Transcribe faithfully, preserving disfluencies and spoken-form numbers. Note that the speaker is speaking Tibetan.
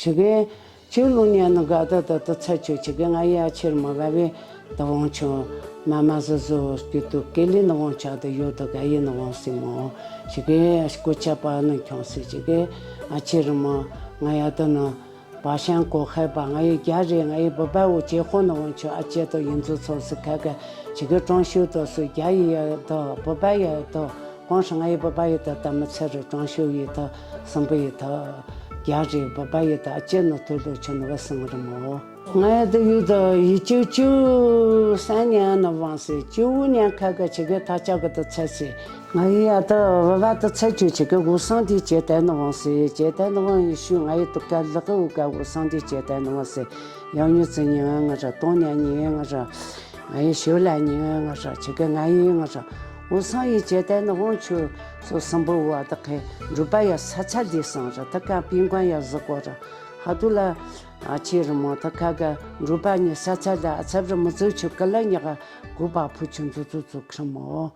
ཆི་གེ་ཆུ་ལུང་ཉན་ནི་ག་ད་ད་ད་ཚ་ཆུ་ཆི་གེ་ང་ཡ་ཆེར་མ་བ་བའི་ད་བང་ཆུ་མ་མ་ཟོ་ཟོ་སྐྱུ་ཏུ་ཀེ་ལི་ནི་བང་ཆ་ད་ཡོད་ད་ག་ཡི་ནི་བང་སི་མོ་ཆི་གེ་སྐུ་ཆ་པ་ནི་ཁྱོང་སི་ཆི་གེ་ཨ་ཆེར་མ་ང་ཡ་ད་ནི་པ་ཤང་གོ་ཧེ་པ་ང་ཡི་རྒྱ་རེ་ང་ཡི་བུ་པ་བོ་ཇེ་ཧོ་ནི་བང་ཆུ་ཨ་ཅེ་ད་ཡིན་ཚུ་ཚོ་སི་ཁ་ག་ཆི་གེ་ཀྲོང་ཤུ་ད་སུ་རྒྱ་ཡི་ཡ་ད་བུ་པ་ཡ་ད། ཀོང་ཧྲི་ང་ཡི་བུ་པ་ཡི་ད་ད་མི་ཚེ་རུ་ཀྲོང་ཤུ་ཡི་ད་སམ་བུ་ཡི་ད་རྒྱ་རི་བུ་པ་ཡི་ད་ཅི་ནི་ཐུ་ལུ་ཆུ་ནི་བ་སང་རི་མོ། ང་ཡི་ད་ཡུ་ད་ཡི་ཅུ་ཅུ་སང་ཉན་ནི་བང་སི་ཅུ་ཉན་ཁ་ག་ཆི་གེ་ཐ་ཅག་གི་ད་ཚ་སི། ང་ཡི་ཡ་ད་བུ་བ་ད་ཚ་ཅུ་ཆི་གེ་གུ་སང་དི་ཅེ་ད་ནི་བང་སི་ཅེ་ད་ནི་བང་ཡི་ཤུ་ང་ཡི་ད་ཀ་ལག་གི་གུ་ཀ་གུ་སང་དི་ཅེ་ད་ནི་བང་སི། ཡང་ཉུ་ཙི་ཉི་ང་ར་ཏོང་ཉ་ཉི་ང་ར། ང་ཡི་ཞོ་ལ་ཉི་ང་ང་ཧྲ་ཆི་གེ་ང་ཡི་ང་ཧྲ། འུ་སང་ཡི་ཅེ་ཏན་ནི་ཧོང་ཆུ་སོ་སམ་བུ་བ་ད་ཁེ་འབྲུ་པ་ཡ་ས་ཚ་ལི་སང་ཧྲ་ད་ཀ་པིང་ཀང་ཡ་ཟི་གོ་ཧྲ། ཧ་དུ་ལ་ཨ་ཆི་རི་མོ་ད་ཁ་ག་འབྲུ་པ་ཉི་ས་ཚ་ལ་ཨ་ཚབ་རི་མི་ཚུ་ཆུ་ཀ་ལ་ཉི་ག་གུ་པ་ཕུ་ཆུ་འཛུ་ཚུ་ཚུ་ཁྲི་མོ།